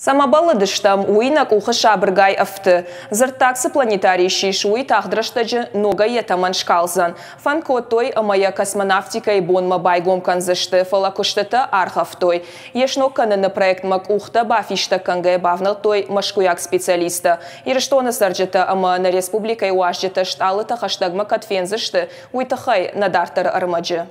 Цӕмӕ бӕллыдыстӕм, уый нӕ къухы сабыргай ӕфты. Дзырддаг цы планетарий ссис, уый тагъд рӕстӕджы ногӕй йӕ тӕмӕн скалдзӕн. Фӕнд кодтой ӕмӕ йӕ космонавтикӕйы бонмӕ байгом кӕндзысты, фӕлӕ куыстытӕ аргъӕвтой. Йе сног кӕныны проектмӕ къухтӕ бафистӕг кӕнгӕйӕ бавнӕлдтой мӕскуыйаг специалисттӕ. Ирыстоны цӕрджытӕ ӕмӕ нӕ республикӕйы уазджытӕ стъалытӕ хӕстӕгмӕ кӕд фендзысты, уый тыххӕй нӕ дарддӕры ӕрмӕджы.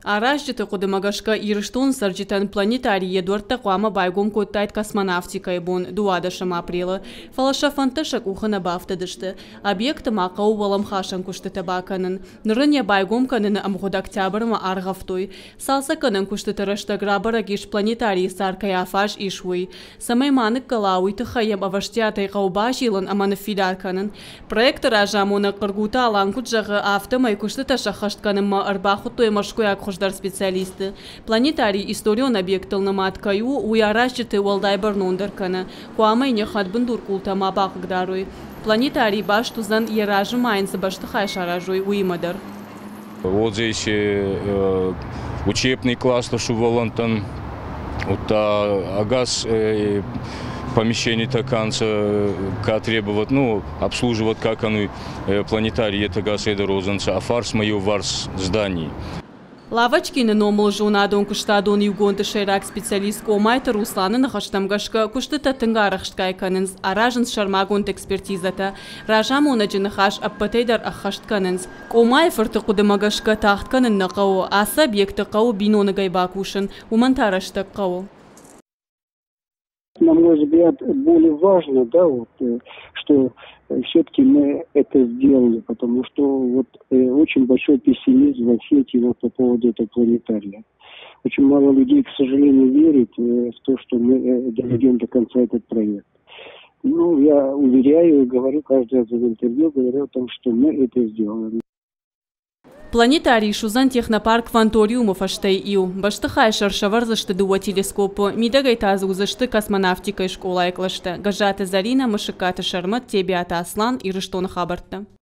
Аразджыты хъуыдымӕ гӕсгӕ, Ирыстоны цӕрджытӕн планетарий йӕ дуӕрттӕ хъуамӕ байгом кодтаид космонавтикӕйы бон, 12 апрелы. Фӕлӕ сӕ фӕндтӕ сӕ къухы нӕ бафтыдысты. Объекты ма хъӕуы уӕлӕмхасӕн куыстытӕ бакӕнын. Ныр ын йӕ байгом кӕныны ӕмгъуыд октябрмӕ аргъӕвтой. Цалцӕггӕнӕн куыстыты рӕстӕг рабӕрӕг ис, планетарийы цар кӕй афаз ис, уый. Цӕмӕй ма ныккӕла, уый тыххӕй йӕм ӕвӕстиатӕй хъӕуы базилын ӕмӕ ныффидар кӕнын. Проекты разамонӕг Хъыргуты Алан куыд зӕгъы, афтӕмӕй куыстытӕ сӕххӕст кӕнынмӕ ӕрбахуыдтой мӕскуыйаг хуыздӕр специалистты. Планетарий историон объектыл нымад кӕй у, уый аразджыты уӕлдай бӕрнондӕр кӕны. Хъуамӕ йын йӕ хӕдбындур къултӕ ма бахъыгдарой. Планетарий баст уыдзӕн, йӕ разы ма йын цы бӕстыхай саразой, уыимӕ дӕр. Вот здесь учебный класс сувӕллӕнттӕн, удта ӕгас помещение ка нцӕ, ка требовать, ну, обслуживать ка кӕнуй планетарий, етӕ ӕгасӕйдӕр уодзӕнцӕ а фарсмӕ еуварс зданий. Лавочкины номыл зонадон-куыстадон иугонды сӕйраг специалист Къомайты Русланы ныхӕстӕм гӕсгӕ, куыстытӕ тынг арӕхстгай кӕнынц, аразынц сӕрмагонд экспертизӕтӕ. Разамонӕджы ныхас ӕппӕтӕй дӕр ӕххӕст кӕнынц. Къомайы фырты хъуыдымӕ гӕсгӕ, тагъд кӕнын нӕ хъӕуы, ацы объекты хъӕуы биноныгӕй бакусын, уымӕн та рӕстӕг хъӕуы. На мой взгляд, более важно, да, вот, что все-таки мы это сделали, потому что вот очень большой пессимизм во свете вот по поводу этого планетария. Очень мало людей, к сожалению, верит в то, что мы доведем до конца этот проект. Ну, я уверяю и говорю каждый раз в интервью, говорю о том, что мы это сделаем. Планетарий суыдзӕн технопарк Кванториумы фӕзтӕй иу. Бӕстыхайы сӕр сӕвӕрдзысты дыууӕ телескопы, мидӕгӕй та дзы уыдзысты космонавтикӕйы скъолайы кълӕстӕ. Гӕззаты Зӕринӕ, Мысыккаты Сӕрмӕт, Тебиаты Аслан, Ирыстоны хабӕрттӕ.